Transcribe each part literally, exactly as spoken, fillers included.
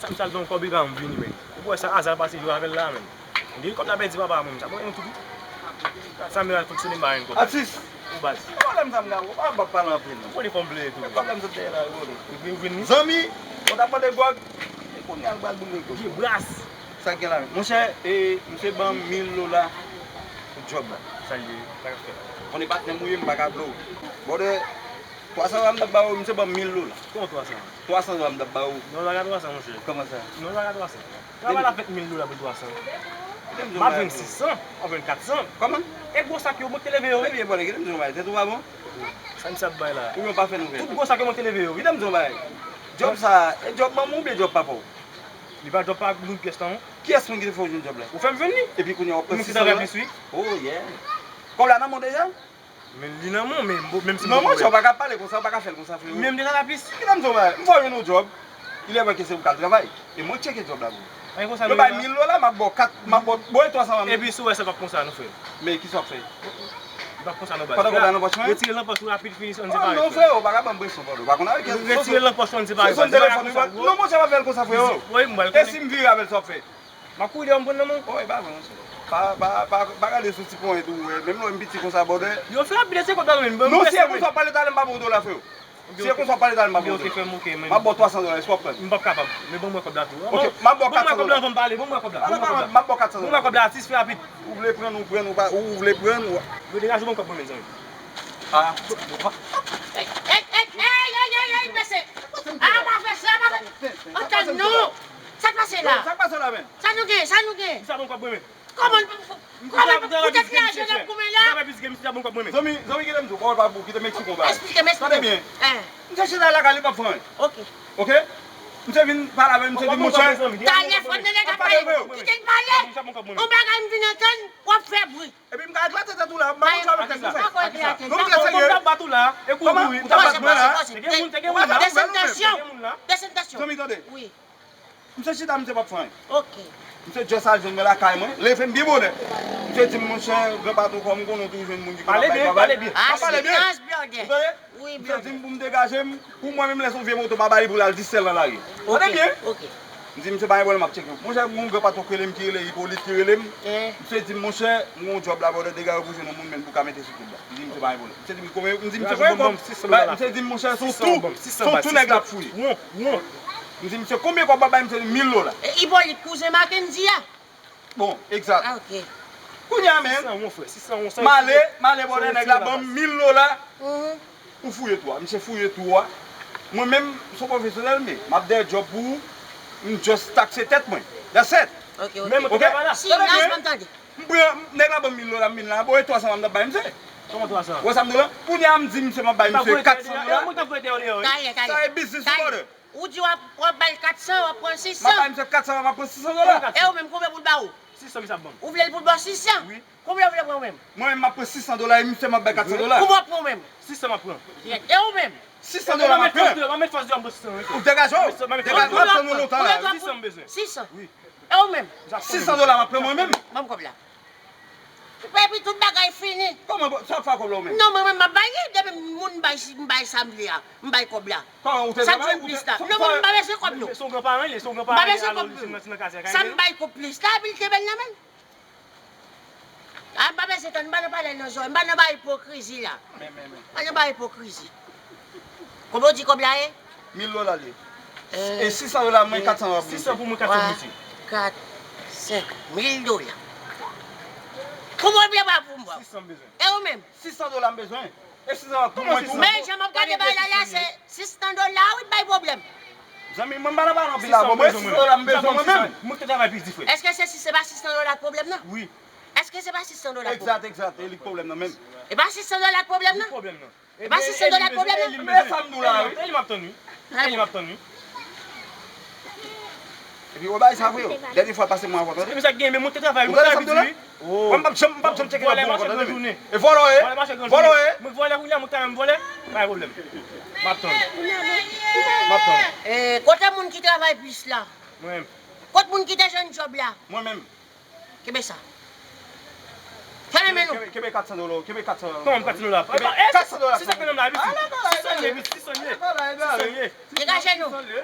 Sa misye al gen yon kòb li pa janm vini, men. Ou wè sa, aza pase jwe avè l la, men. M gen kòb la pèdi papa mwen, sa mwen tout. Sa mwen al fonksyone m pa jwenn kòb. Atis! Ou baz. Pale m sa m ka, ou pa, pa pale anpil. Ou konnen fò m plede tou. Kòb la m sot dèyè la, ou konnen. Ou vin, ou vin ni? Zanmi, ou t ap mande gwòg. E kounye a l pral boule gwòg. Ki bras. Sa gen la, men. Monchè, e, misye ban m mil dola pou djòb la. Sa l ye, sa k ap fèt. Konnen patnè m ou ye, m pa ka blo. Brother, twa san dola m t ap ba ou, misye ban m mil dola. Kòman twa san? Twa san dola m t ap ba ou. Non, pa ka twa san, monchè. Kòman sa? Non, pa ka twa san. Travay la fèt mil dola pou twa san. M ap jwenn sis san, w ap jwenn kat san. Kòman? E gwo sak yo, mwen ki te leve yo, wi. Ebyen, brother, kite m di w yon bagay, tèt ou pa bon? Sa misye ap bay la. Ou menm pa fè nouvèl. Tout gwo sak yo, mwen ki te leve yo, wi. Kite m di w yon bagay. Djòb sa, e djòb manman w oubyen djòb papa w? Li pa djòb pa moun pyès lan, non. Kiyès moun ki te fè w jwenn djòb la? Ou fè m jwenn li. Epi kounye a w ap pran sis san dola? Oh, yeah. Kòb la nan men w deja? Men li nan men w, men m, menm si m... Non, monchè, w pa ka pale konsa, w pa ka fè l konsa, freo. Men m deja la plis. Kite m di w yon bagay, m fè w jwenn yon djòb. Il est vrai que se ou k al travay. E mwen k tcheke djòb la pou ou. Yo bay mil dola, m ap ba w kat, m ap ba w, bon, e twa san dola. Epi si w wè sa p ap konsa, non, frè. Men kisa w ap fè? Li p ap konsa, non, baz. Pandan kòb la nan pòch mwen? Retire l nan pòch ou rapid, fini, ann separe, frè. Non, frè, ou pa ka ban m presyon, frè. Ou pa konn avèk kiyès. Retire l nan pòch ou, ann separe, frè. Se yon telefòn, wi, non, monchè, pa fè l konsa, frè. E si m vire avè l, sa w ap fè? M ap kouri dèyè w, m pran nan men w. Oh, e pa vre, monchè. Pa, pa, pa, pa gade sou ti ponyèt ou, wè. Menm lè w wè m piti konsa, brother. Yo, frè, ap blese kòb la, men. Non, si e konsa w ap pale talè, m pa ba w dola, frè. Si e konsa w ap pale talè, m pa ba w dola. M ap ba w twa san dola, èske w ap pran? M p ap kapab. Men ban mwen kòb la tou. Ok, m ap ba w kat san dola. Ban mwen kòb la anvan m pale, ban mwen kòb la. Ban mwen kòb la. M ap ba w kat san dola. Ban mwen kòb la, atis, frè, rapid. Ou vle pran, ou pran, ou pa, ou vle pran, ou... Yo, degaje w, ban m kòb mwen, mezanmi. Ah. Ey, ey, ey, ey, ey, mesye. Ah, pa fè sa, pa fè. Antann nou. Sa k pase la? Sa k pase la, men? Sa nou gen, sa nou gen? Kisa bon kòb mwen, men? Kòman, kòman, ou te gen lajan nan koumen la? Zanmi, zanmi, kite m di w, pawòl pa pou, kite m eksplike w bagay. Eksplike m, eksplike m. Tande byen. Misye chita lakay li, p ap fè anyen. Ok. Ok? Misye vin pale avè m, misye di, monchè. Talè fò nèg la pale. Kite l pale. On bagay m vin antann, w ap fè bri. Epi m ka eklate tèt ou la, m pa konn sa avèk tèt ou fè. Pa konn eklate. Non, m trè serye. Kòman? M ap bat ou la, e kou duri. Ou t ap bat mwen la. Te gen moun, te gen moun la. Desann tansyon. Desann tansyon. Zanmi, tande. Wi. Misye chita, misye p ap fè anyen. Ok. Misye just al jwenn mwen lakay mwen, leve m byen bonè. Misye di m, monchè, gran patwon, kòm m konnen w toujou jwenn moun ki konn ap bay travay. Pale byen, pale byen. Ou tande? Asirans blòdè. Wi, blòdè. Misye di m pou m degaje m, pou mwen menm lè se yon vye moto m pa ba li pou l al disèl nan lari. Tande byen. Ok, ok. M di misye pa gen pwoblèm, m ap tcheke w. Monchè, m gen yon gran patwon k rele m, ki rele Ipolit, ki rele m. Misye di m, monchè, m gen yon djòb la, brother, degaje w pou jwenn yon moun menm pou w ka mete sou kont la. M di misye pa gen pwoblèm. Misye di m konbyen, m di misye konbyen, misye di m, monchè, se yon tou, se yon tou nèg la ap fouye. M di misye konbyen kòb w ap bay, misye di mil dola. E Ipolit, kouzen Mackendy a? Bon, egzat. Ah, ok. Kounye a, men, m ale, m ale, brother, nèg la ban m mil dola. Ou fouye tou a, misye fouye tou a. Mwen menm, se yon pwofesyonèl m ye. M ap dèyè djòb pou ou, m just takse tèt mwen. That's it. Ok, ok. Men mwen te travay la. Si, laj mwen tande. M pran, nèg la ban m mil dola, m vin la, bon, e twa san m ap bay misye. Kòman twa san? Ou wè sa m di w la? Kounye a, m di misye m ap bay misye kat san dola. Mwen t ap voye dèyè w deyò, wi. Talè, talè. Sa e biznis ou, brother. Ou di w ap, w ap ba l kat san, w ap pran sis san. M ap bay misye kat san, m ap pran sis san dola. E ou menm, konbyen pou l ba ou? Sis san misye ap ban m. Ou vle l pou l ba w sis san? Wi. Konbyen ou vle pran ou menm? Mwen menm, m ap pran sis san dola, e misye m ap bay kat san dola. Konbyen w ap pran ou menm? Sis san m ap pran. E ou menm? Sis san dola m ap pran. Ou degaje w. Degaje w, m ap tann ou lontan la. Sis san m bezwen. Sis san. Wi. E ou menm? Sis san dola m ap pran mwen menm. Ban m kòb la. Epi tout bagay fini. Kòman, sa w ap fè ak kòb la ou menm? Non, mwen menm m ap bay li. Depi moun bay, m bay sa m vle a. M bay kòb la. Sa k jwenn plis la? Non, mwen m pa bezwen kòb non. Se yon gran paran li ye, se yon gran paran li ye, alò li se nan, se nan kazèk. Sa m bay konplis la, epi l kenbe l nan men l. A, m pa bezwen tann, m pa nan pale nan zòrèy, m pa nan bay ipokrizi la. M pa nan bay ipokrizi. Konbyen w di kòb la ye? Mil dola l ye. E sis san dola mwen, kat san dola pou misye. Sis san pou mwen, kat san pou misye. Twa, kat, senk, mil dola. Konbyen w vle bay pou mwen? Sis san m bezwen. E ou menm? Sis san dola m bezwen. E sis san dola pou mwen tou. Men jan m ap gade bagay la, se sis san dola wi k bay pwoblèm. Zanmi, mwen m pa nan pale anpil la, bon, mwen sis san dola m bezwen mwen menm. Mwen te travay pi di frè. Èske se, se pa sis san dola k pwoblèm nan? Wi. Èske se pa sis san dola k pwoblèm? Egzat, egzat, e li k pwoblèm nan menm. E pa sis san dola k pwoblèm nan? Li k pwoblèm nan. E pa sis san dola k pwoblèm nan? Men sa m di w la, wi. E li m ap tann, wi. E li m ap tann, wi. Epi w bay sa vre, yo. Dènye fwa l pase mwen avè w, tande. Se misye k gen, men mwen te travay, mwen te travay pi di, wi. Mwen m p ap janm, m p ap janm tcheke nan bon ankò, tande. E vòlè w ye? Vòlè w ye? Mwen vòlè, kounye a mwen k ta menm vòlè. Pa gen pwoblèm. M ap tann. M ap tann. E, kote moun ki travay plis la? Mwen menm. Kot moun ki te jwenn djòb la? Mwen menm. Kenbe sa. Fèmen men nou. Kenbe, kenbe kat san dola, kenbe kat san dola. Kòman kat san dola? Kenbe kat san dola. Sis san dola, sis san ye, sis san ye. Degaje nou. Sis san ye. Sis san ye.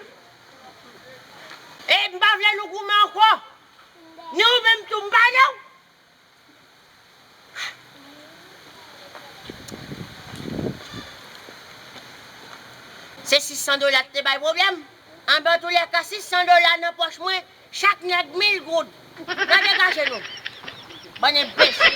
E m pa vle nou goumen ankò. Ni ou menm tou, m pa vle w. Se sis san dola ki te bay pwoblèm. Anben, antoulèka, sis san dola nan pòch mwen, chak nèg mil goud. Nan degaje nou. Bann enbesil.